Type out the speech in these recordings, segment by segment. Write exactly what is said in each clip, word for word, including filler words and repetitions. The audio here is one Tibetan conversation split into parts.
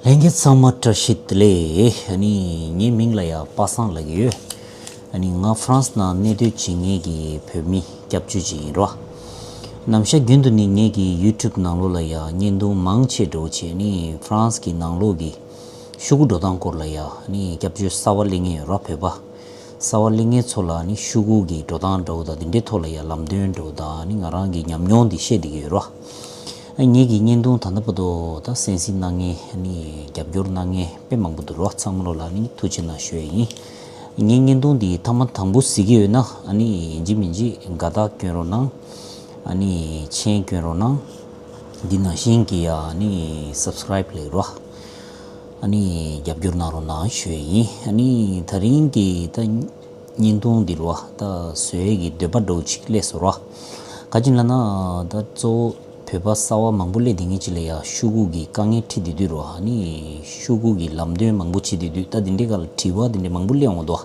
ལྷན་རྒྱས་ཚང་མ་བཀྲ་ཤིས་བདེ་ལེགས། ཨ་ནི་ངའི་མིང་ལ་ཡ་པ་སངས་ལབ་ཀྱི་ཡོད། ཨ་ནི་ང་ཧྥ་རན་སི་ནང་གནས་སྡོད་བྱེད་མཁན་གྱི་བོད་མི་སྐྱབས་བཅོལ་ཅིག་ཡིན་རོ། ནམ་ཞག་རྒྱུན་དུ་ནི་ངེད་ཀྱི་ཡུ་ཊུབ་ནང་ལོགས་ལ་ཡ་བརྙན་ཐུང་མང་ཆེ་འདྲ་བོ་བྱས་ནི་ཧྥ་རན་སི་གི་ནང་ལོགས་ཀྱི་ཤོག་གུ་འགྲོ་སྟངས་སྐོར་ལ་ཡ་ནི་སྐྱབས་བཅོལ་གསར་པ་སླེབས་མཁན་ཡོད་རོ། བོད་པ་གསར་པ་སླེབས་མཁན་ཚོ་ལ་ནི་ཤོག་གུ་གི་འགྲོ་སྟངས་འདྲ་བོ་དང་དེ་འདྲའི་ཐོག་ལ་ཡ་ལམ་སྟོན་འདྲ་བོ་དང་ནི་ང་རང་གི་ཉམས་མྱོང་འདི་བཤད་བསྡད་ཀྱི་ཡོད་རོ། ངེད་ཀྱི་བརྙན་ཐུང་ད་ལྟ་བར་དུ་ད་གསན་གཟིགས་གནང་མཁན་ནི་རྒྱབ་སྐྱོར་གནང་མཁན་དཔེ་མང་པོ་འདུག་རོ། ཚང་མ་ལོ་ལ་ནི་ཐུགས་རྗེ་གནང་ཞུ་ཡས་ཡིན། ངའི་བརྙན་ཐུང་འདི་ཐེངས་མ་དང་པོ་གཟིགས་ཀྱི་ཡོད་ན་ཨ་ནི་ཡིན་གཅིག་མིན་གཅིག་དགའ་རྟགས་སྐྱོན་རོགས་གནང་། ཨ་ནི་མཆན་སྐྱོན་རོགས་གནང་། འདི་ནང་བཞིན་གྱི་ཡ་ཨ་ནི་སབ་སི་ཀ་རའིབ་ལེགས་རོ། ཨ་ནི་རྒྱབ་སྐྱོར་གནང་རོགས་གནང་ཞུ་ཡས་ཡིན། ཨ་ནི་ད་རིང་གི་ད་བརྙན་ཐུང་འདི་རོ་ད་བཟོ་ཡས་ཀྱི་འདོད་པ་འདྲ་བོ་ཅིག་སླེབས་སོང་རོ། ག་ཅི་ལབ་ན་ད་གཙོ་བོ་བོད་པ་གསར་པ་མང་པོ་སླེབས་བསྡད་མཁན་ཅིག་ལ་ཡ་ཤོག་གུ་གི་དཀའ་ངལ་འཕྲད་བསྡད་དུས་རོ། ཨ་ནི་ཤོག་གུ་གི་ལམ་སྟོན་མང་པོ་བྱེད་བསྡད་དུས་ད་འདི་འདྲའི་སྐབས་ལ་དྲི་བ་འདི་འདྲ་མང་པོ་སླེབས་འོང་གི་འདུག་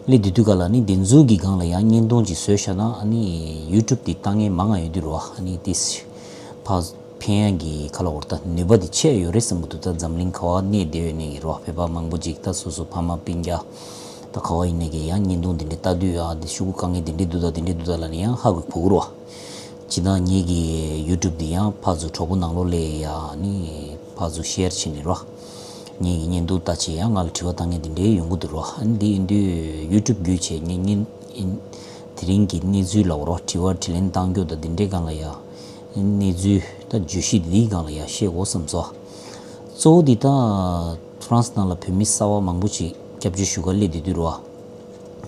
སླེབས་བསྡད་དུས་སྐབས་ལ་ནི་འདི་ཚོ་གི་སྒང་ལ་ཡ་བརྙན་ཐུང་ཅིག་བཟོས་བཞག་ན་ཨ་ནི་ཡུ་ཊུབ་འདི་ལྟ་མཁན་མང་ང་ཡོད་དུས་རོ། ཨ་ནི་ཏིས་ཕ་ཕན་ཡག་གི་ཁ་ལ་འོར་ད་ནུས་པ་འདི་ཆེ་ཡོད་རེད་བསམ་གྱི་འདུག་ད་འཛམ་གླིང་ག་བ་གནས་བསྡད་ཡོད་ནས་རོ། བོད་པ་མང་པོ་ཅིག་ད་སོ་སོ་ཕ་མ་སྤུན་ཀྱག་ད་ག་བ་ཡིན་ནས་ཀྱི་ཡང་བརྙན་ཐུང་འདི་འདྲ་ལྟ་དུས་ཡང་འདི་ཤོག་གུ་དཀའ་ངལ་འདི་འདྲ་འདུག་ད་འདི་འདྲ་འདུག་ད་ལབ་ནས་ཡང་ཧ་གོ་གི་རོ། ཇི་ལྟར་ངེད་ཀྱི་ཡུ་ཊུབ་འདི་ཡང་ཕར་ཚུར་གྲོགས་པོ་ནང་ལོགས་ལ་ཡ་ནི་ཕར་ཚུར་ཤེར་བྱས་ནས་རོ། ངེད་ཀྱི་བརྙན་ཐུང་ལྟ་བྱས་ཡང་ང་ལ་དྲི་བ་བཏང་མཁན་འདི་འདྲའི་ཡོང་གི་འདུག་རོ། ཨ་ནི་འདི་ཡིན་དུས་ཡུ་ཊུབ་བརྒྱུད་བྱས་ངས་བརྙན་དེ་རིང་གི་གནས་ཚུལ་ལ་འོ་རོ་དྲི་བ་དྲིས་ལན་གཏང་རྒྱུ་དང་འདི་འདྲའི་སྒང་ལ་ཡ་གནས་ཚུལ་ད་བརྗོད་གཞི་འདིའི་སྒང་ལ་ཡ་བཤད་དགོས་བསམ་སོང་། གཙོ་བོ་འདི་ད་ཧྥ་རན་སི་ནང་ལ་བོད་མི་གསར་པ་མང་པོ་ཅིག་སྐྱབས་བཅོལ་ཞུ་ག་སླེབས་བསྡད་དུས་རོ།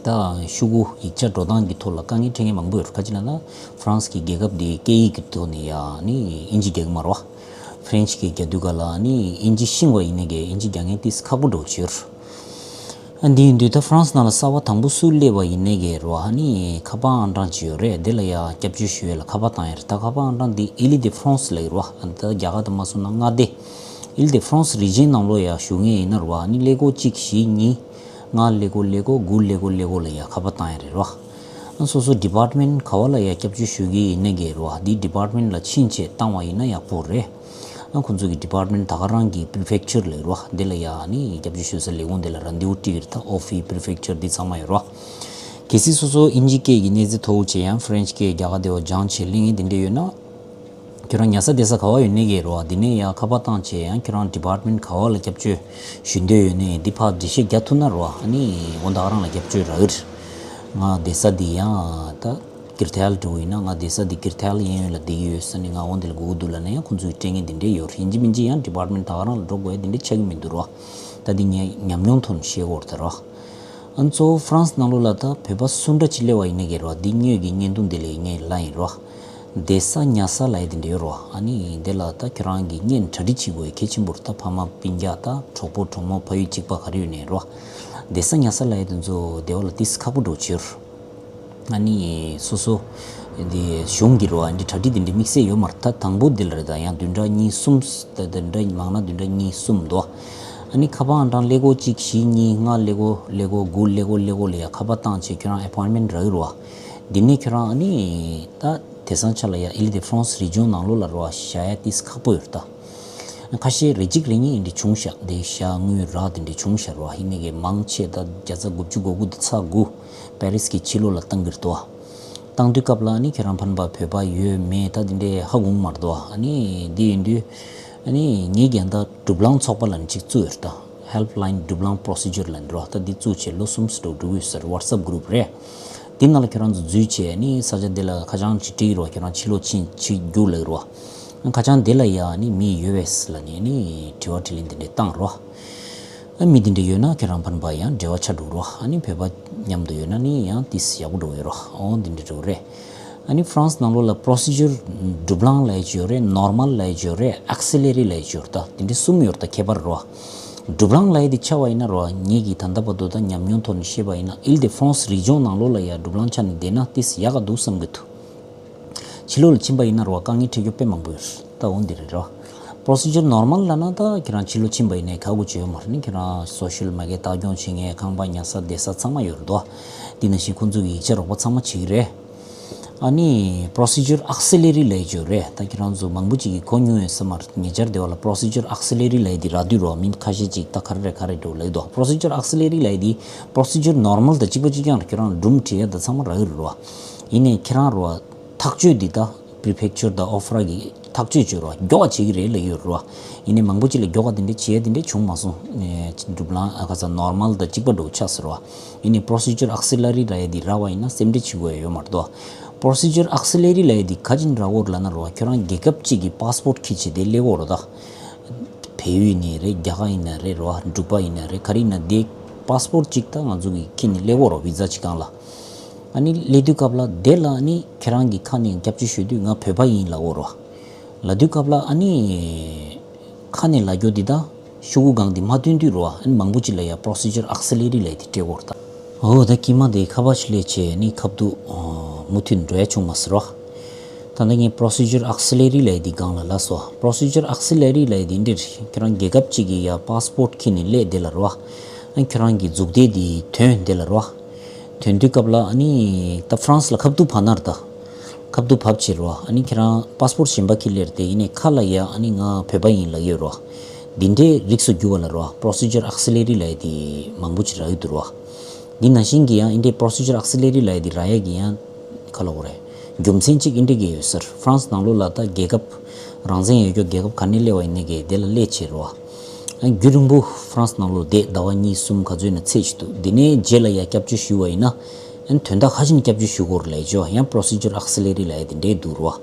ད་ཤོག་གུ་ཡིག་ཆ་འགྲོ་སྟངས་ཀྱི་ཐོག་ལ་དཀའ་ངལ་འཕྲད་མཁན་མང་པོ་ཡོད་རེད། ག་ཅི་ལབ་ན་ཧྥ་རན་སི་གི་རྒྱལ་ཁབ་འདིའི་སྐད་ཡིག་གི་ཐོག་ནས་ཡ་ནི་ཨིན་ཇི་རྒྱག་གི་མ་རེད་བ། ཧྥ་རན་སི་སྐད་རྒྱག་དུས་སྐབས་ལ་ནི་ཨིན་ཇི་ཤེས་པ་ཡིན་ནའི་གི་ཨིན་ཇི་རྒྱག་མཁན་ཏིས་ཁག་པོ་འདྲ་བོ་ཅིག་ཡོད་རེད། ཨ་འདི་ཡིན་དུས་ད་ཧྥ་རན་སི་ནང་ལ་གསར་པ་དང་པོ་སུ་སླེབས་པ་ཡིན་ནའི་གི་རོ། ཨ་ནི་ཁ་པར་ཨང་གྲངས་ཅིག་ཡོད་རེད། འདི་ལ་ཡ་སྐྱབས་བཅོལ་ཞུ་ཡས་ལ་ཁ་པར་བཏང་ཡས་རེད། ད་ཁ་པར་ཨང་གྲངས་འདི་ཨི་ལི་དེ་ཧྥ་རན་སི་ལབ་ཀྱི་རེད་བ། ཨ་ད་རྒྱ་གར་དུ་མ་སོང་ན་མངའ་སྡེ་ཨི་ལི་དེ་ཧྥ་རན་སི་རི་ཇན་ནང་ལོགས་ཡ་བཞུགས་མཁན་ཡིན་ན་རོ། ཨ་ནི་ཀླད་ཀོར་གཅིག་བཞི་གཉིས་ལྔ་ཀླད་ཀོར་ཀླད་ཀོར་དགུ་ཀླད་ཀོར་ཀླད་ཀོར་ལ་ཡ་ཁ་པར་བཏང་ཡས་རེད་རོ། ཨ་སོ་སོ་ཌི་པཱར་ཊི་མེན་ཊི་ག་བ་ལ་ཡ་སྐྱབས་བཅོལ་ཞུ་གི་ཡིན་ནའི་གི་རོ། ཨ་འདི་ཌི་པཱར་ཊི་མེན་ཊི་ལ་ཕྱིན་བྱས་བཏང་བ་ཡིན་ན་ཡག་པོ་རེད། ཨ་ཁོང་ཚོ་གི་ཌི་པཱར་ཊི་མེན་ཊི་ད་ག་རང་གི་པི་རི་ཕེག་ཅར་ལབ་རོ། དེ་ལ་ཡ་ནི་སྐྱབས་བཅོལ་ཞུ་ས་ལས་ཁུངས་དེ་ལ་རན་དེ་བོ་བྲིས་ཀྱི་རེད། ད་ཨོ་ཕི་པི་རི་ཕེག་ཅར་འདི་ཚང་མ་ཡོད་རོ། གལ་སྲིད་སོ་སོ་ཨིན་ཇི་སྐད་ཀྱི་གནས་ཚད་མཐོ་བོ་བྱས་ཡང་ཧྥ་རན་སི་སྐད་རྒྱ་གར་དེ་བ་སྦྱང་བྱས་གླེང་ཡས་དེ་འདྲ་ཡོད་ན། ཁྱོད་རང་ཉལ་ས་བསྡད་ས་ག་བ་ཡོད་ནའི་གི་རོ། དེ་ནས་ཡ་ཁ་པར་བཏང་བྱས་ཡང་ཁྱོད་རང་ཌི་པཱར་ཊི་མེན་ཊི་ག་བ་ལ་སྐྱབས་བཅོལ་ཞུ་འདོད་ཡོད་ནའི་འདི་ཕར་འགྲེལ་བཤད་རྒྱག་ཐུབ་ན་རོ། ཨ་ནི་དགོང་དག་རང་ལ་སྐྱབས་བཅོལ་རག་གི་རེད། ང་བསྡད་ས་འདི་ཡང་ད་ཀིར་ཐལ་འགྲོ་ཡིན་ན་ང་བསྡད་ས་འདི་ཀིར་ཐལ་གཡས་གཡོན་ལ་བསྡད་ཀྱི་ཡོད་ས་ནི་ང་འོ་འདི་ལ་སྒུག་གི་འདུག་ལབ་ན་ཡང་ཁོང་ཚོས་སྤྲད་མཁན་འདི་འདྲས་ཡོད་རེད། ཡིན་གཅིག་མིན་གཅིག་ཡང་ཌི་པཱར་ཊི་མེན་ཊི་ད་ག་རང་ལ་འགྲོ་དགོས་ཡ་འདི་འདྲས་ཆགས་ཀྱི་མི་འདུག་རོ། ད་འདི་ངས་ཉམས་མྱོང་ཐོག་ནས་བཤད་དགོས་རེད་ད་རོ། ཨ་ནི་གཙོ་བོ་ཧྥ་རན་སི་ནང་ལོགས་ལ་ད་བོད་པ་སུ་འདྲ་ཅིག་སླེབས་པ་ཡིན་ནའི་གི་རོ། འདི་དངོས་ཀྱི་བརྙན་ཐུང་འདི་ལས་ངས་ལབ་ཡིན་རོ། བསྡད་ས་ཉལ་ས་ལབ་ཡས་དེ་འདྲ་ཡོད་རོ། ཨ་ནི་དེ་ལ་ད་ཁྱོད་རང་གི་གཉེན་གྲ་སྒྲིག་བྱེད་དགོས་ཡ་གལ་ཆེན་པོ་རེད། ད་ཕ་མ་སྤུན་ཀྱག་ད་གྲོགས་པོ་གྲོགས་མོ་ཕ་ཡུལ་གཅིག་པ་ག་རེ་ཡོད་ནའི་རོ། བསྡད་ས་ཉལ་ས་ལབ་ཡས་དེ་ཚོ་བསྡད་པ་ལ་ཏིས་ཁག་པོ་འདྲ་བོ་ཅིག་ཡོད་རོ། ཨ་ནི་སོ་སོ་འདི་གཞུང་གི་རོ། ཨ་འདི་གྲ་སྒྲིག་དེ་འདྲ་དམིགས་བསལ་ཡོད་མ་རེད། ད་དང་པོ་འདི་ལ་རེད། ད་ཡང་བདུན་ཕྲག་གཉིས་གསུམ་ད་བདུན་ཕྲག་མང་ན་བདུན་ཕྲག་གཉིས་གསུམ་འདུག་ཨ་ནི་ཁ་པར་ཨང་གྲངས་ཀླད་ཀོར་གཅིག་བཞི་གཉིས་ལྔ་ཀླད་ཀོར་ཀླད་ཀོར་དགུ་ཀླད་ཀོར་ཀླད་ཀོར་ལ་ཡ་ཁ་པར་བཏང་བྱས་ཁྱོད་རང་ཨེ་པོའིན་མེན་ཊི་རག་གི་རེད་བ། འདི་ནས་ཁྱོད་རང་ཨ་ནི་ད་དེང་སང་ཆ་ལ་ཡ་ཨི་ལི་དེ་ཧྥ་རན་སི་རི་ཇོན་ནང་ལོགས་ལ་རེད་བ་བཞག་ཡ་ཏིས་ཁག་པོ་ཡོད་རེད་ད། ཁ་ཤས་རེ་གཅིག་རེ་གཉིས་ཡིན་འདྲ་བྱུང་ཤག་འདི་ཞག་དངུལ་རག་དེ་འདྲ་བྱུང་ཤག་རེད་བ། ཡིན་ནའི་གི་མང་ཆེ་ད་བརྒྱ་ཆ་དགུ་བཅུ་གོ་དགུ་དེ་ཚ་དགུ་པེ་རིས་ཀྱི་ཕྱི་ལོགས་ལ་བཏང་གི་རེད་དོ། བཏང་དུས་སྐབས་ལ་ཨ་ནི་ཁྱེད་རང་ཕན་པ་བོད་པ་ཡོད་མེད་ད་དེ་འདྲའི་ཧ་གོ་གི་མ་རེད་དོ། ཨ་ནི་འདི་ཡིན་དུས་ཨ་ནི་ངེད་ཀྱི་ད་སྒྲུབ་ལམ་ཚོགས་པ་ལབ་ནས་གཅིག་བཙུགས་ཡོད་རེད་ད། ཧེལ་པ་ལའིན་སྒྲུབ་ལམ་པོ་རོ་སི་ཇར་ལབ་ནས་རོ། ད་འདི་བཙུགས་བྱས་ལོ་གསུམ་ཙམ་འགྲོ་འགྲོ་གི་ཡོད་ས་རེད། ཝ་ཊི་སི་ཨེབ་གུ་རུབ་རེད། འདི་ནང་ལ་ཁྱེད་རང་ཚོ་འཛུལ་བྱས་ནི་ས་ཆ་འདི་ལ་ཁ་བྱང་ཅིག་བྲིས་རོགས། ཁྱེད་རང་ཕྱི་ལོགས་ཕྱིན་ཕྱིན་རྒྱུགས་ལབ་རོགས། ཁ་བྱང་འདི་ལ་ཡ་ནི་མི་ཡོད་པས་ལ་ནི་ནི་དྲི་བ་དྲིས་ལན་འདི་འདྲས་བཏང་རོགས། ཨ་མི་འདི་འདྲས་ཡོད་ན་ཁྱེད་རང་ཕན་པ་ཡང་འབྲེལ་བ་ཆགས་འགྲོ་རོགས། ཨ་ནི་བོད་པ་མཉམ་དུ་ཡོད་ན་ནི་ཡང་ཏིས་ཡག་པོ་འགྲོ་ཡོད་རོགས། ཨོ་འདི་འདྲས་འགྲོ་རེད། ཨ་ནི་ཧྥ་རན་སི་ནང་ལོགས་ལ་པོ་རོ་སི་ཇར་སྒྲུབ་ལམ་ལབ་ཡ་ཅིག་ཡོད་རེད། ནོར་མལ་ལབ་ཡ་ཅིག་ཡོད་རེད། ཨེག་སེ་ལེ་རི་ལབ་ཡ་ཅིག་ཡོད་རེད། ད་འདི་འདྲས་གསུམ་ཡོད་རེད་ད་ཁྱད་པར་རོགས། སྒྲུབ་ལམ་ལབ་ཡས་དེ་ཆ་བ་ཡིན་ན་རོ། ངེད་ཀྱིས་ད་ལྟ་བར་དུ་ད་ཉམས་མྱོང་ཐོག་ནས་བཤད་པ་ཡིན་ན་ཨིལ་དེ་ཧྥ་རན་སི་རི་ཇོན་ནང་ལོགས་ལ་ཡ་སྒྲུབ་ལམ་ཆ་ནས་བསྡད་ན་ཏིས་ཡག་ག་འདུག་བསམ་གྱི་འདུག་ཕྱི་ལོགས་ལ་ཕྱིན་པ་ཡིན་ན་རོ་དཀའ་ངལ་འཕྲད་རྒྱུ་དཔེ་མང་པོ་ཡོད་རེད། ད་འོ་འདི་རེད་རོ། པོ་རོ་སི་ཇར་ནོར་མལ་ལབ་ན་ད་ཁྱེད་རང་ཕྱི་ལོགས་ཕྱིན་པ་ཡིན་ནའི་ག་གུ་བྱེད་ཡོད་མ་རེད། ནི་ཁྱེད་རང་སོ་ཤལ་མ་གི་ལྟ་སྐྱོང་བྱེད་མཁན་ཁང་པ་ཉལ་ས་བསྡད་ས་ཚང་མ་ཡོད་རེད་དོ། དེ་ནང་བཞིན་ཁོང་ཚོ་གི་ཡིག་ཆ་རོགས་པ་ཚང་མ་བྱེད་ཀྱི་རེད། ཨ་ནི་procedure auxiliary ལབ་ཡས་ཅིག་ཡོད་རེད། ད་ཁྱེད་རང་ཚོ་མང་པོ་ཅིག་གིས་གོ་མྱོང་ཡོད་ས་མ་རེད། ཉེ་ཆར་དེ་བ་ལ་procedure auxiliary ལབ་ཡས་དེ་རག་དུས་རོ། མི་ཁ་ཤས་ཅིག་ད་ག་རེ་རེད་ག་རེ་འགྲོ་ལབ་ཀྱི་འདུག Procedure auxiliary ལབ་ཡས་དེ་procedure normal དང་གཅིག་པ་གཅིག་རྐྱང་རེད། ཁྱེད་རང་སྒྲུང་བྲིས་ཡས་དང་ཚང་མ་རག་གི་རེད་རོ། ཡིན་ནའི་ཁྱེད་རང་རོ་ཐག་གཅོད་འདི་ད་prefecture དང OFRA གིས་ཐག་གཅོད་བྱེད་རོ། མགྱོགས་པ་བྱེད་ཀྱི་རེད་ལབ་ཡོད་རོ། ཡིན་ནའི་མང་པོ་ཅིག་ལ་མགྱོགས་པ་དེ་འདྲ་བྱེད་ཡས་དེ་འདྲ་བྱུང་མ་སོང་། ཨེ་སྒྲུབ་ལམ་ཨ་ཁ་ས་normal དང་གཅིག་པ་འདྲ་བོ་ཆགས་སོང་རོ། ཡིན་ནའི་procedure auxiliary ལབ་ཡས་འདི་རག་པ་ཡིན་ན་སེམས་ཁྲལ་བྱེད་དགོས་ཡ་ཡོད་མ་རེད་དོ། Procedure auxiliary ལབ་ཡས་འདི་ག་ཅིག་རག་གི་ཡོད་རེད་ལབ་ན་རོ། ཁྱོད་རང་རྒྱལ་ཁབ་ཅིག་གི་passport འཁྱེར་བྱས་དེ་སླེབས་ཀྱི་ཡོད་རེད་ད། བལ་ཡུལ་ཡིན་ནའི་རེད། རྒྱ་གར་ཡིན་ན་རེད་རོ། འབྲུག་པ་ཡིན་ན་རེད། ག་རེ་ཡིན་ན་དེ་passport ཅིག་ད་ང་ཚོ་གིས་འཁྱེར་ནས་སླེབས་ཀྱི་ཡོད་རོ། visa ཅིག་སྒང་ལ། ཨ་ནི་སླེབས་དུས་སྐབས་ལ་དེ་ལ་ཨ་ནི་ཁྱེད་རང་གིས་ཁ་ནས་སྐྱབས་བཅོལ་ཞུ་དུས་ང་བོད་པ་ཡིན་ལབ་ཀྱི་ཡོད་རོ། ལབ་དུས་སྐབས་ལ་ཨ་ནི་ཁ་ནས་ལབ་རྒྱུ་འདི་ད་ཤོག་གུ་སྒང་འདི་མ་སྟོན་དུས་རོ། ཨ་ནི་མང་པོ་ཅིག་ལ་ཡ་procedure auxiliary ལབ་ཡས་དེ་སྤྲད་ཀྱི་ཡོད་རེད་ད། འོ་ད་དཀྱིལ་མ་དེ་ཁ་པར་ཞིག་སླེབས་བྱས་ཨ་ནི་ཁ་བསྡུ་མུ་མཐུད་འགྲོ་ཡ་བྱུང་མ་སོང་རོ། ད་ལྟ་ངས་procedure auxiliary ལབ་ཡས་འདི་སྒང་ལ་ལབ་སོང་། Procedure auxiliary ལབ་ཡས་འདི་འདི་རེད། ཁྱེད་རང་རྒྱལ་ཁབ་ཅིག་གི་ཡ་passport འཁྱེར་ནས་སླེབས་དེ་ལ་རོ། ཨ་ཁྱེད་རང་གི་མཛུབ་དེ་འདི་ཐོན་དེ་ལ་རོ། ཐོན་དུས་སྐབས་ལ་ཨ་ནི་ད་France ལ་ཁ་བསྡུ་བབས་ན་རེད་ད། ཁ་བསྡུ་བབས་བྱས་རོ། ཨ་ནི་ཁྱེད་རང་passport གཞན་པ་འཁྱེར་སླེབས་དེ་ཡིན་ནའི་ཁ་ལ་ཡ་ཨ་ནི་ང་བོད་པ་ཡིན་ལབ་ཡོད་རོ། འདི་འདྲའི་རིགས་སུ་གྱུར་པ་ལ་རོ། Procedure auxiliary ལབ་ཡས་འདི་མང་པོ་ཅིག་རག་གི་འདུག་རོ། འདི་ནང་བཞིན་གྱི་ཡང་ཨིན་འདྲའི་procedure auxiliary ལབ་ཡས་འདི་རག་ཡས་ཀྱི་ཡང་ག་ལབ་དགོས་རེད། རྒྱུ་མཚན་གཅིག་ཨིན་འདྲ་གི་ཡོད་ཟེར། France ནང་ལོགས་ལ་ད་རྒྱལ་ཁབ་རང་བཙན་ཡོད་རྒྱུ་རྒྱལ་ཁབ་ག་ནས་སླེབས་པ་ཡིན་ནའི་གི་དེ་ལ་སླེབས་བྱས་རོ། ཨ་རྒྱུན་རིང་པོ་France ནང་ལོགས་བསྡད་ཟླ་བ་གཉིས་གསུམ་ག་ཚོད་ཡིན་ན་ཚད་ཅིག་འདུག་འདི་ནས་རྗེས་ལ་ཡ་སྐྱབས་བཅོལ་ཞུ་བ་ཡིན་ན། ཨ་ནི་དོན་དག་ག་ཅིག་ནས་སྐྱབས་བཅོལ་ཞུ་དགོས་རེད་ལབ་ཡས་ཅོ། ཡང་procedure auxiliary ལབ་ཡས་དེ་འདྲའི་འདུག་རོ།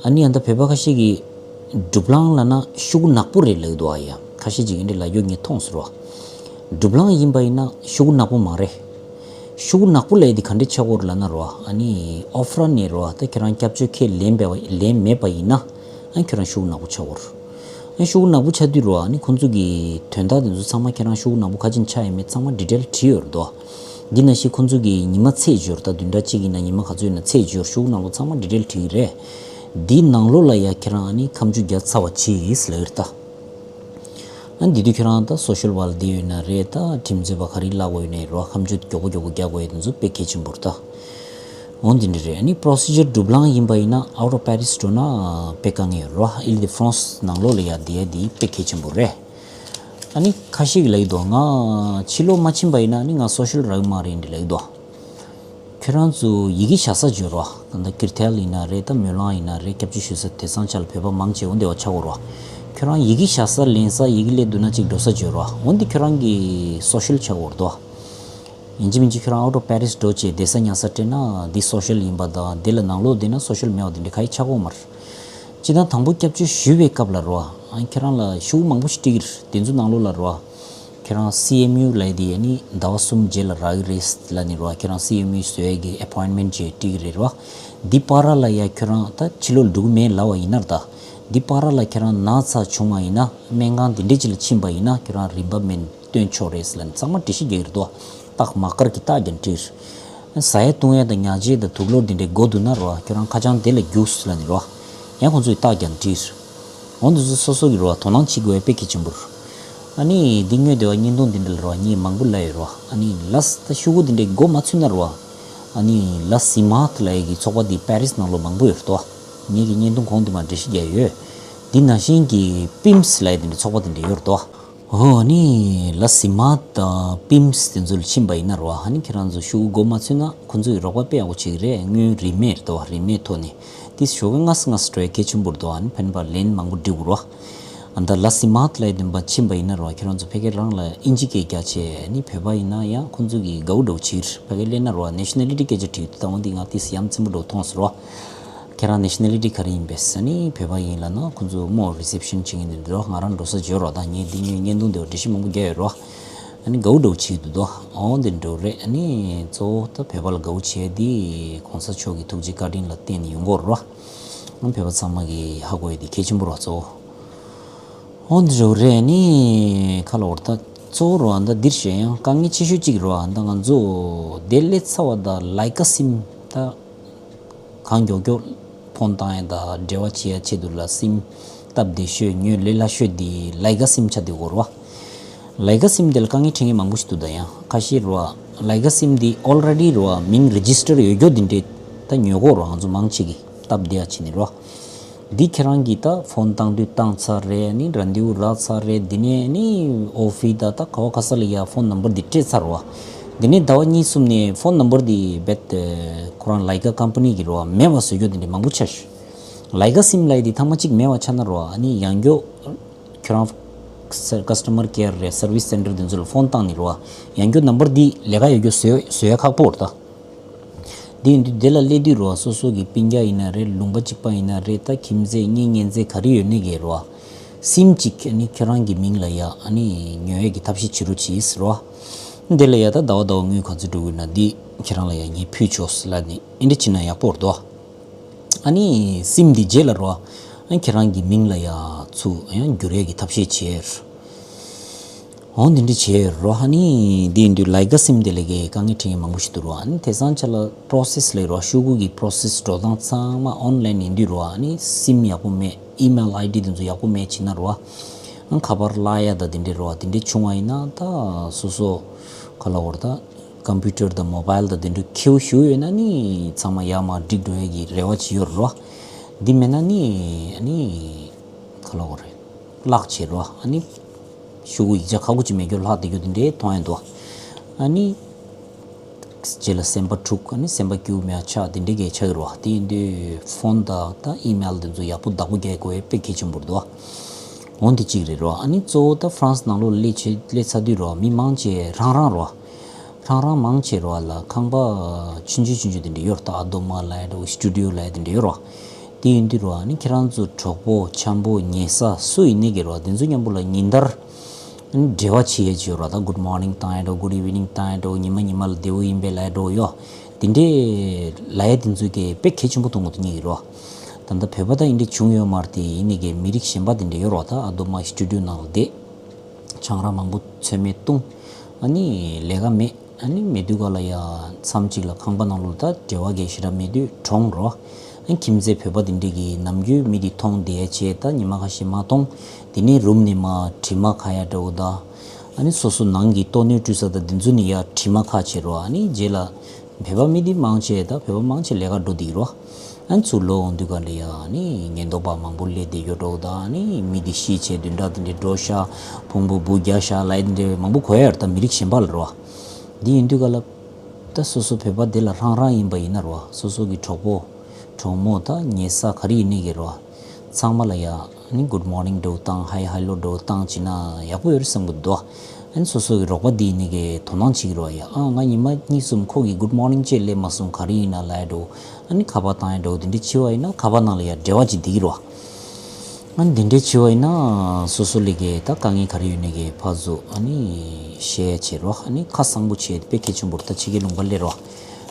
ཨ་ནི་ཡང་ད་བོད་པ་ཁ་ཤས་ཀྱིས་སྒྲུབ་ལམ་ལབ་ན་ཤོག་གུ་ནག་པོ་རེད་ལབ་འདུག་ཨ་ཡ། ཁ་ཤས་ཅིག་ཨིན་འདྲ་ལབ་རྒྱུ་ངས་མཐོང་སོང་རོ། སྒྲུབ་ལམ་ཡིན་པ་ཡིན་ན་ཤོག་གུ་ནག་པོ་མ་རེད། ཤོག་གུ་ནག་པོ་ལབ་ཡས་དེ་ག་འདྲས་ཆགས་ཀྱི་ཡོད་རེད་ལབ་ན་རོ། ཨ་ནི་OFRA ནས་རོ། ད་ཁྱེད་རང་སྐྱབས་བཅོལ་ཁས་ལེན་པ་ལེན་མེད་པ་ཡིན་ན། ཨ་ཁྱེད་རང་ཤོག་གུ་ནག་པོ་ཆགས་ཀྱི་ཡོད་རེད། ཨ་ཤོག་གུ་ནག་པོ་ཆགས་དུས་རོ། ཨ་ནི་ཁོང་ཚོ་གི་དོན་དག་དེ་ཚོ་ཚང་མ་ཁྱེད་རང་ཤོག་གུ་ནག་པོ་ག་ཅིག་ནས་ཆགས་ཡོད་མེད་ཚང་མ་detail བྲིས་ཡོད་རེད་དོ། འདི་ནང་བཞིན་ཁོང་ཚོ་གི་ཉི་མ་ཚད་ཅིག་ཡོད་རེད་ད། བདུན་ཕྲག་གཅིག་ཡིན་ན་ཉི་མ་ག་ཚོད་ཡིན་ན་ཚད་ཅིག་ཡོད་རེད། ཤོག་གུ་ནང་ལོགས་ཚང་མ་detail བྲིས་ཀྱི་རེད། འདི་ནང་ལོགས་ལ་ཡ་ཁྱེད་རང་ཨ་ནི་ཁ་མཆུ་བརྒྱབ་ཚར་བ་ཅིག་ལབ་ཀྱི་རེད་ད། ཨ་འདི་དུས་ཁྱེད་རང་ད་social worker བསྡད་ཡོད་ན་རེད། ད་ཁྲིམས་རྩོད་པ་ག་རེ་ལབ་དགོས་ཡོད་ན་རོ། ཁ་མཆུ་མགྱོགས་པོ་མགྱོགས་པོ་རྒྱག་དགོས་ཡ་དེ་ཚོ་དཔེ་གལ་ཆེན་པོ་རེད་ད། འོ་འདི་འདྲ་རེད། ཨ་ནི་procedure སྒྲུབ་ལམ་ཡིན་པ་ཡིན་ན་out of Paris འགྲོ་ན་དཔེ་དཀའ་ངལ་ཡོད་རོ། ཨ་ནི་France ནང་ལོགས་ལ་ཡ་བསྡད་ཡ་དེ་དཔེ་གལ་ཆེན་པོ་རེད། ཨ་ནི་ཁ་ཤས་ཀྱིས་ལབ་ཀྱི་འདུག་ང་ཕྱི་ལོགས་མ་ཕྱིན་པ་ཡིན་ན་ཨ་ནི་ང་social རག་གི་མ་རེད་འདི་ལབ་ཀྱི་འདུག་ཁྱོད་རང་ཚོ་ཡི་གེ་བཞག་ས་ཅིག་ཡོད་རོ། ད་ལྟ་ཀིར་ཐལ་ཡིན་ན་རེད། ད་མོ་ལང་ཡིན་ན་རེད། སྐྱབས་བཅོལ་ཞུ་ས་དེང་སང་ཆ་ལ་བོད་པ་མང་ཆེ་འོ་འདི་བ་ཆགས་ཀྱི་ཡོད་རོ། ཁྱོད་རང་ཡི་གེ་བཞག་ས་ལེན་ས་ཡི་གེ་སླེབས་འདུག་ན་ཅིག་འགྲོ་ས་ཅིག་ཡོད་རོ། འོ་འདི་ཁྱོད་རང་གི་social ཆགས་ཀྱི་ཡོད་རེད་དོ། ཡིན་གཅིག་མིན་གཅིག་ཁྱོད་རང་out of Paris འགྲོ་བྱས་བསྡད་ས་ཉར་ས་སྤྲད་ན་འདི་social ཡིན་པ་དང་འདི་ལ་ནང་ལོགས་བསྡད་ན་social མེད་པ་དེ་འདྲ་ག་ཡེ་ཆགས་ཀྱི་ཡོད་མ་རེད། སྤྱིར་བཏང་དང་པོ་སྐྱབས་བཅོལ་ཞུ་བའི་སྐབས་ལ་རོ། ཨ་ཁྱེད་རང་ལ་ཤོག་གུ་མང་པོ་ཞིག་སྤྲད་ཀྱི་རེད། དེ་ཚོ་ནང་ལོགས་ལ་རོ། ཁྱེད་རང་སི་ཨེམ་ཡུ་ལབ་ཡས་དེ་ཨ་ནི་ཟླ་བ་གསུམ་རྗེས་ལ་རག་གི་རེད་ལབ་ནི་རོ། ཁྱེད་རང་སི་ཨེམ་ཡུ་བཟོ་ཡས་ཀྱི་appointment ཅིག་སྤྲད་ཀྱི་རེད་རོ། འདི་བར་ལ་ཡ་ཁྱེད་རང་ད་ཕྱི་ལོགས་འགྲོ་གི་མེད་ལབ་པ་ཡིན་ན་ར་ད། འདི་བར་ལ་ཁྱེད་རང་ན་ཚ་བྱུང་བ་ཡིན་ན། སྨན་ཁང་འདི་འདྲས་ཅིག་ལ་ཕྱིན་པ་ཡིན་ན་ཁྱེད་རང་རིན་པ་མེད་སྟོན་ཆོག་རེད་ལབ་ནི་ཚང་མ་འགྲེལ་བཤད་རྒྱག་གི་རེད་དོ། རྟགས་མ་དཀར་གྱི་རྟགས་ཀྱང་བྲིས། ཟ་ཡ་བཏུང་ཡ་དང་ཉལ་ཆས་དང་དུག་ལོག་འདི་འདྲའི་དགོས་འདུག་ན་རོ། ཁྱོད་རང་ཁ་བྱང་དེ་ལ་རྒྱུགས་ལབ་ནི་རོ། ཡང་ཁོང་ཚོས་རྟགས་ཀྱང་བྲིས། འོ་འདི་ཚོ་སོ་སོ་གི་རོ། དོ་སྣང་བྱེད་དགོས་པ་དཔེ་གལ་ཆེན་པོ་རེད། ཨ་ནི་འདི་སྔོན་དེ་བ་བརྙན་ཐུང་འདི་འདྲ་ལ་རོ། ངས་མང་པོ་ལབ་ཡོད་རོ། ཨ་ནི་ལས་ད་ཤོག་གུ་འདི་འདྲའི་མགོ་མ་ཚོས་ན་རོ། ཨ་ནི་ལ་སི་མཱ་ཐི་ལབ་ཡས་ཀྱི་ཚོགས་པ་འདི་པེ་རིས་ནང་ལོགས་མང་པོ་ཡོད་རེད་དོ། ངས་ཀྱི་བརྙན་ཐུང་གོང་དེ་མར་འགྲེལ་བཤད་རྒྱག་ཡོད། འདི་ནང་བཞིན་གྱི་པིམས་ལབ་ཡས་འདི་འདྲའི་ཚོགས་པ་འདི་འདྲ་ཡོད་རེད་དོ། ཨོ་ནི་ལ་སི་མཱ་དང་པིམས་དེ་ཚོ་ལ་ཕྱིན་པ་ཡིན་ན་རོ། ཨ་ནི་ཁྱེད་རང་ཚོ་ཤོག་གུ་མགོ་མ་ཚོས་ན་ཁོང་ཚོས་རོགས་པ་དཔེ་ཡག་པོ་བྱེད་ཀྱི་རེད། སྔོན་རིན་མེད་རེད་དོ། རིན་མེད་ཐོག་ནས་དེ་ཞོགས་ཀས་སྔ་སེ་སྔ་སེ་འགྲོ་ཡ་གལ་ཆེན་པོ་རེད་དོ། ཨ་ནི་ཕན་པ་ལན་མང་པོ་འགྲིག་གི་རོ། ཨ་ད་ལ་སི་མཱ་ཐི་ལབ་ཡས་འདི་འདྲ་ཕྱིན་པ་ཡིན་ན་རོ། ཁྱེད་རང་ཚོ་ཕ་གི་རང་ལ་ཨིན་ཇི་སྐད་རྒྱག་བྱས། ཨ་ནི་བོད་པ་ཡིན་ན་ཡང་ཁོང་ཚོ་གིས་དགའ་པོ་འདྲ་པོ་བྱེད་ཀྱི་རེད། ཕ་གིར་སླེབས་ན་རོ། ནེ་ཤ་ནལ་ཊི་སྐད་ཆ་དྲིས་དུས་ད་འོ་འདི་ང་ཏོག་ཙམ་ཡ་མཚན་པོ་འདྲ་པོ་མཐོང་སོང་རོ། ཁྱེད་རང་ནེ་ཤ་ནལ་ཊི་ག་རེ་ཡིན་པས། ཨ་ནི་བོད་པ་ཡིན་ལབ་ན་ཁོང་ཚོ་མོ་རི་སེབ་ཤན་བྱེད་མཁན་དེ་འདྲ་རོ། ང་རང་འགྲོ་ས་བརྗོད་རོ། ད་ངས་འདི་ངའི་བརྙན་ཐུང་དེ་བ་འགྲེལ་བཤད་མང་པོ་རྒྱག་ཡོད་རོ། ཨ་ནི་དགའ་པོ་འདྲ་པོ་བྱེད་ཀྱི་འདུག་དོ། འོ་འདི་འདྲ་པོ་རེད། ཨ་ནི་གཙོ་བོ་ད་བོད་པ་ལ་དགའ་པོ་བྱེད་ཡས་འདི་གོང་ས་མཆོག་གི་ཐུགས་རྗེ་བཀའ་དྲིན་ལ་བརྟེན་ནས་ཡོང་གི་ཡོད་རོ། ཨ་ནི་བོད་པ་ཚང་མ་གིས་ཧ་གོ་ཡས་འདི་གལ་ཆེན་པོ་རོ། གཙོ་བོ། འོ་འདི་འདྲ་པོ་རེད། ཨ་ནི་ཁ་ལོ་བར་ད་གཙོ་བོ་རོ། ཨ་ད་འདིར་བཤད་ཡང་དཀའ་ངལ་ཆེ་ཤོས་གཅིག་རོ། ཨ་ད་ང་ཚོ་དེ་སླེབས་ཚར་བ་ད་ལས་ཀ་སིམ་ད། གང་མགྱོགས་མགྱོགས་ཕོན་བཏང་ཡ་དང་འབྲེལ་བ་བྱེད་ཡ་ཆེད་དུ་ལ་སིམ་སྟབས་བདེ་ཤོས་ཉོས་ལས་སླ་ཤོས་འདི་ལས་ཀ་སིམ་ཆགས་བསྡད་ཡོད་རེད་བ། ལས་ཀ་སིམ་འདི་ལ་དཀའ་ངལ་འཕྲད་མཁན་མང་པོ་ཞིག་འདུག་ད་ཡང་ཁ་ཤས་རེད་བ། ལས་ཀ་སིམ་འདི་already རེད་བ། མིང་རི་ཇི་སི་ཊར་ཡོད་རྒྱུ་འདི་འདྲའི་ད་ ད་ཉོས་གོ་རོ། ང་ཚོ་མང་ཆེ་གི་སྟབས་བདེ་ཡ་བྱེད་ནི་རོ། འདི་ཁྱེད་རང་གིས་ད་ཕོན་བཏང་དུས་བཏང་ཚར་རེད། ཨ་ནི་རན་དེའུ་རག་ཚར་རེད། འདི་ནས་ཨ་ནི་ཨོ་ཕི་ད་ད་ག་བ་ག་ས་ལ་ཡ་ཕོན་ནམ་བར་འདི་སྤྲད་ཚར་རོ། འདི་ནས་ཟླ་བ་གཉིས་གསུམ་ནས་ཕོན་ནམ་བར་འདི་རྦད་དེ་ཁོ་རང་ལའི་ཀ་ཀམ་པ་ནི་གི་རོ་མེད་པ་བཟོ་རྒྱུ་འདི་འདྲ་མང་པོ་ཆགས་ཤག་ལའི་ཀ་སིམ་ལབ་ཡ་འདི་ཐེངས་མ་གཅིག་མེད་པ་ཆགས་ན་རོ། ཨ་ནི་ཡང་སྐྱར་ཁྱོད་རང་ཀ་སི་ཊ་མར་ཀེ་ཡར་རེད། སར་བིས་སེན་ཊར་འདི་ཚོ་ལ་ཕོན་བཏང་ནི་རོ། ཡང་སྐྱར་ནམ་བར་འདི་ལས་ཀ་ཡོད་རྒྱུ་བཟོ་བཟོ་ཡ་ཁག་པོ་རེད་ད། འདི་ཡིན་དུས་འདི་ལ་སླེབས་དུས་རོ། སོ་སོ་གི་སྤུན་ཀྱག་ཡིན་ན་རེད། ལུང་པ་གཅིག་པ་ཡིན་ན་རེད། ད་ཁྱིམ་མཚེས་གཉེན་ཉེ་ཚན་ག་རེ་ཡོད་ནི་གི་རོ། སིམ་གཅིག་ཨ་ནི་ཁྱོད་རང་གི་མིང་ལ་ཡ་ཨ་ནི་ཉོ་ཡས་ཀྱི་ཐབས་ཤེས་བྱེད་རོགས་གྱིས་རོ། འདི་ལ་ཡ་ད་ཟླ་བ་ཟླ་བ་དངུལ་ག་ཚོད་འགྲོ་གི་ཡོད་ན་འདི་ཁྱེད་རང་ལ་ཡ་ངས་ཕུལ་ཆོག་ལབ་ནི་འདི་འདྲ་བྱེད་ན་ཡག་པོ་རེད་དོ། ཨ་ནི་སིམ་འདི་རྗེས་ལ་རོ། ཨ་ཁྱེད་རང་གི་མིང་ལ་ཡ་ཚུར་ཡང་བསྒྱུར་ཡས་ཀྱི་ཐབས་ཤེས་བྱེད། འོ་འདི་འདྲ་བྱེད་རོ། ཨ་ནི་འདི་ཡིན་དུས་ལའི་ཀ་སིམ་དེ་ལ་གི་དཀའ་ངལ་འཕྲད་མཁན་མང་པོ་ཞིག་འདུག་རོ། ཨ་ནི་དེང་སང་ཆ་ལ་པོ་རོ་སེ་སི་ལབ་རོ། ཤོག་གུ་གི་པོ་རོ་སེ་སི་འགྲོ་སྟངས་ཚང་མ་ཨོན་ལའིན་ཡིན་དུས་རོ། ཨ་ནི་སིམ་ཡག་པོ་མེད། ཨི་མེལ་ཨའི་ཌི་དེ་ཚོ་ཡག་པོ་མེད་བྱས་ན་རོ། ཨ་ཁ་པར་བརླག་ཡ་ད་དེ་འདྲ་རོ། དེ་འདྲ་བྱུང་བ་ཡིན་ན་ད་སོ་སོ་ག་ལབ་དགོས་རེད་ད། ཀམ་པུ་ཊར་དང་མོ་བྷལ་དང་དེ་འདྲ་ཁྱེའུ་ཞུ་ཡོད་ན་ནི་ཚང་མ་ཡར་མར་འགྲིག་འགྲོ་ཡ་གི་རེ་བ་ཅིག་ཡོད་རེད་རོ། འདི་མེད་ན་ནི་ཨ་ནི་ག་ལབ་དགོས་རེད། བརླག་བྱེད་རོ། ཨ་ནི་ཤོག་གུ་ཡིག་ཆ་ཁག་པོ་ཅིག་མེད་རྒྱུ་བརླག་བསྡད་རྒྱུ་དེ་འདྲའི་མཐོང་ཡ་འདུག་ཨ་ནི་རྗེས་ལ་སེམས་པ་འཁྲུག་ཨ་ནི་སེམས་པ་སྐྱིད་པོ་མེད་པ་ཆགས་དེ་འདྲའི་གི་ཆགས་ཀྱི་རེད་བ། དེ་ཡིན་དུས་ཕོན་དང་ད་ཨི་མེལ་དེ་ཚོ་ཡག་པོ་བདག་པོ་རྒྱག་དགོས་དཔེ་གལ་ཆེན་པོ་རེད་དོ། འོ་འདི་གཅིག་རེད་རོ། ཨ་ནི་གཙོ་བོ་ད་ཧྥ་རན་སི་ནང་ལོགས་ལ་སླེབས་བྱས་སླེབས་ཚར་དུས་རོ། མི་མང་ཆེ་རང་རང་རོ། རང་རང་མང་ཆེ་རོ་ལ་ཁང་པ་ཆུང་ཆུང་ཆུང་ཆུང་དེ་འདྲ་ཡོད་རེད། ད་ཨ་དོ་མ་ལབ་ཡ་འདྲ་བོ་སི་ཊུ་ཌི་ཡོ་ལབ་ཡ་དེ་འདྲ་ཡོད་རོ། དེ་ཡིན་དུས་རོ། ཨ་ནི་ཁྱེད་རང་ཚོ་གྲོགས་པོ་འཆམ་པོ་ཉེ་ས་སུ་ཡིན་ནི་གི་རོ། དེ་ཚོ་མཉམ་པོ་ལ་ཉིན་ལྟར་འབྲེལ་བ་བྱེད་ཡས་ཅིག་ཡོད་ར། ད་གུཌ་མོར་ནིང་བཏང་ཡས་འགྲོ། གུཌ་ཨིབ་ནིང་བཏང་ཡས་འགྲོ། ཉི་མ་ཉི་མ་ལ་བདེ་པོ་ཡིན་པས་ལབ་ཡས་འགྲོ་ཡོད། དེ་འདྲས་ལབ་ཡས་དེ་ཚོ་གི་དཔེ་གལ་ཆེན་པོ་མཐོང་གི་འདུག་ངེད་ཀྱི་རོ། ད་ལྟ་བོད་པ་ད་ཡིན་འདྲས་བྱུང་ཡོད་མ་རེད་དེ། ཡིན་ནི་གི་མི་རིགས་གཞན་པ་དེ་འདྲས་ཡོད་རོ། ད་ཨ་དོ་མ་སི་ཊུ་ཌི་ཡོ་ནང་ལ་བསྡད། ཆང་རག་མང་པོ་ཚོད་མེད་བཏུང་། ཨ་ནི་ལས་ཀ་མེད། ཨ་ནི་མེད་དུས་ག་ལ་ཡ་མཚམས་གཅིག་ལ་ཁང་པ་ནང་ལོགས་ད་འབྲེལ་བ་གལ་ཞེ་དྲག་མེད་དུས་གྲོངས་རོ། ཨ་ཁྱིམ་མཚེས་བོད་པ་དེ་འདྲས་ཀྱིས་ནམ་རྒྱུན་མི་དེ་མཐོང་བསྡད་བྱས། ད་ཉི་མ་ཁ་ཤས་མ་མཐོང་། དེ་ནས་རུམ་ནས་མར་དྲི་མ་ཁ་ཡ་འདྲ་བོ་ད། ཨ་ནི་སོ་སོ་ནང་གི་ལྟོ་སྣོད་བཀྲུ་ས་ད་དེ་ཚོ་ནས་ཡར་དྲི་མ་ཁ་བྱེད་རོ། ཨ་ནི་རྗེས་ལ་བོད་པ་མི་དེ་མང་ཆེ་ད་བོད་པ་མང་ཆེ་ལས་ཀ་འགྲོ་བསྡད་ཀྱི་རོ། ཨ་ནི་ཚུར་ལོག་འོང་དུས་ག་ལ་ཡ་ཨ་ནི་ཉེན་རྟོག་པ་མང་པོ་སླེབས་བསྡད་ཡོད་འགྲོ་ད། ཨ་ནི་མི་དེ་ཤི་བྱས་བདུན་ཕྲག་དེ་འདྲས་འགྲོ་ཤག་ཕུང་པོ་འབུ་རྒྱག་ཤག་ལབ་ཡས་དེ་འདྲས་མང་པོ་གོ་ཡ་རེད། ད་མི་རིགས་གཞན་པ་ལ་རོ། འདི་ཡིན་དུས་ག་ལ་ད་སོ་སོ་བོད་པ་དེ་ལ་རང་རང་ཡིན་པ་ཡིན་ན་རོ། སོ་སོ་གི་གྲོགས་པོ་གྲོགས་མོ་ད་ཉེ་ས་ག་རེ་ཡིན་ནི་གི་རོ། ཚང་མ་ལ་ཡ་ཨ་ནི་གུཌ་མོར་ནིང་འདྲ་བོ་བཏང་། ཧའི་ཧེ་ལོ་འདྲ་བོ་བཏང་བྱས་ན་ཡག་པོ་ཡོད་རེད་བསམ་གི་འདུག་ཨ་ནི་སོ་སོ་གི་རོགས་པ་འདི་ཡིན་ནི་གི་དོ་སྣང་བྱེད་ཀྱི་རོ། ཡ་ཨ་ང་ཉི་མ་གཉིས་གསུམ་ཁོ་གི་གུཌ་མོར་ནིང་ཅེས་སླེབས་མ་སོང་། ག་རེ་ཡིན་ན་ལབ་ཡ་འདྲ་བོ། ཨ་ནི་ཁ་པར་བཏང་ཡ་འདྲ་བོ་དེ་འདྲས་བྱས་པ་ཡིན་ན་ཁ་པར་ནང་ལ་ཡ་འབྲེལ་བ་ཅིག་བསྡད་ཀྱི་རོ། ཨ་ནི་དེ་འདྲས་བྱས་པ་ཡིན་ན་སོ་སོ་ལ་གི་ད་དཀའ་ངལ་ག་རེ་ཡོད་ནི་གི་ཕར་ཚུར་ཨ་ནི་ཤེར་བྱེད་རོ། ཨ་ནི་ཁ་གསང་པོ་བྱེད་དཔེ་གལ་ཆེན་པོ་རེད། ད་ཕྱི་རྒྱལ་ལུང་པ་སླེབས་རོ།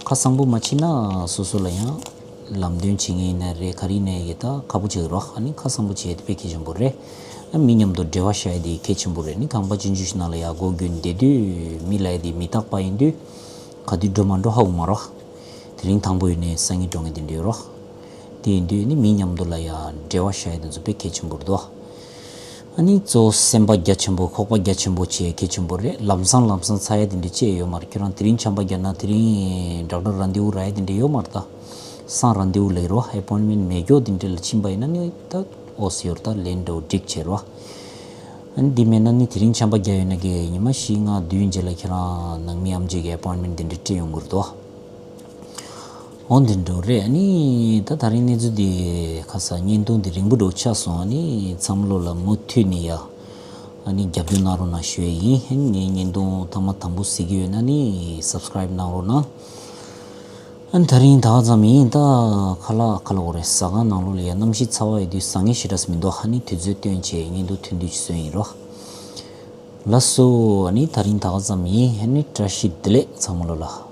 ཁ་གསང་པོ་མ་བྱེད་ན་སོ་སོ་ལ་ཡང་ལམ་སྟོན་བྱེད་མཁན་ཡིན་ན་རེད། ག་རེ་ཡིན་ནའི་གི་ད་ཁག་པོ་ཆགས་ཀྱི་རོ། ཨ་ནི་ཁ་གསང་པོ་བྱེད་དཔེ་གལ་ཆེན་པོ་རེད། ཨ་མི་མཉམ་དུ་འབྲེལ་བ་བཞག་ཡ་དེ་གལ་ཆེན་པོ་རེད། ཨ་ནི་ཁང་པ་ཆུང་ཆུང་ཞིག་ནང་ལ་ཡར་སྒོ་བརྒྱུད་བསྡད་དུས་མི་ལབ་ཡ་དེ་མི་རྟག་པ་ཡིན་དུས་ག་དུས་འགྲོ་མ་འགྲོ་ཧ་གོ་མ་རོ། དེ་རིང་དང་པོ་ཡིན་ནའི་སང་ཉིན་འགྲོ་མཁན་དེ་འདྲ་ཡོད་རོ། དེ་ཡིན་དུས་ནི་མི་མཉམ་དུ་ལ་ཡ་འབྲེལ་བ་བཞག་ཡ་དེ་ཚོ་དཔེ་གལ་ཆེན་པོ་རེད་དོ། ཨ་ནི་གཙོ་བོ་སེམས་པ་རྒྱ་ཆེན་པོ་ཁོག་པ་རྒྱ་ཆེན་པོ་བྱེད་གལ་ཆེན་པོ་རེད། ལམ་སང་ལམ་སང་ཚ་ཡ་དེ་འདྲ་ཅི་ཡང་ཡོད་མ་རེད། ཁྱོད་རང་དེ་རིང་ཆམ་པ་བརྒྱབ་ན་དེ་རིང་ཌོག་ཊར་རན་དེ་བུ་རག་ཡ་དེ་འདྲ་ཡོད་མ་རེད་ད། སང་རན་དེ་བུ་ལབ་ཀྱི་རོ། ཨེ་པོའིན་མེན་མེད་རྒྱུ་དེ་འདྲ་ལ་ཕྱིན་པ་ཡིན་ན་ནི་ད་འོ་ཟེར་ཡོད་རེད། ད་ལན་འདྲ་བོ་འགྲིག་བྱེད་རོ། ཨ་ནི་འདི་མེད་ན་ནི་དེ་རིང་ཆམ་པ་བརྒྱབ་ཡོད་ན་གི་ཉི་མ་བཞི་ལྔ་བདུན་རྗེས་ལ་ཁྱེད་རང་ནང་མི་ཨེམ་ཆི་གི་ཨེ་པོའིན་མེན་དེ་འདྲ་སྤྲད་ཡོང་གི་རེད་དོ། འོ་འདི་འདྲ་རེད། ཨ་ནི་ད་ད་རིང་གནས་ཚུལ་འདི་ཁ་ས་བརྙན་ཐུང་འདི་རིང་པོ་འདྲ་བོ་ཆགས་སོང་། ཨ་ནི་ཚང་མ་ལོ་ལ་མུ་མཐུད་ནས་ཡ་ཨ་ནི་རྒྱབ་སྐྱོར་གནང་རོགས་གནང་ཞུ་ཡ་ཡིན། ཨ་ནི་ངའི་བརྙན་ཐུང་ཐ་མ་དང་པོ་གཟིགས་ཀྱི་ཡོད་ན་ནི་སབ་སི་ཀ་རེབ་གནང་རོགས་གནང་། ཨ་ནི་ད་རིང་ད་ག་ཙམ་ཡིན། ད་ཁ་ལག་ཁ་ལག་འོ་རེད། ཟ་ཁང་ནང་ལོགས་ལ་ཡ་གནམ་གཤིས་ཚ་བ་ཡོད་དུས་ཟ་མཁན་ཞེ་དྲག་མི་འདུག་ཨ་ནི་དུས་ཚོད་བཏོན་བྱས་བརྙན་ཐུང་ཐུང་ཐུང་ཅིག་བཟོས་ཡིན་རོ། ལགས་སོ། ཨ་ནི་ད་རིང་ད་ག་ཙམ་ཡིན། ཨ་ནི་བཀྲ་ཤིས་བདེ་ལེགས་ཚང་མ་ལོ་ལ།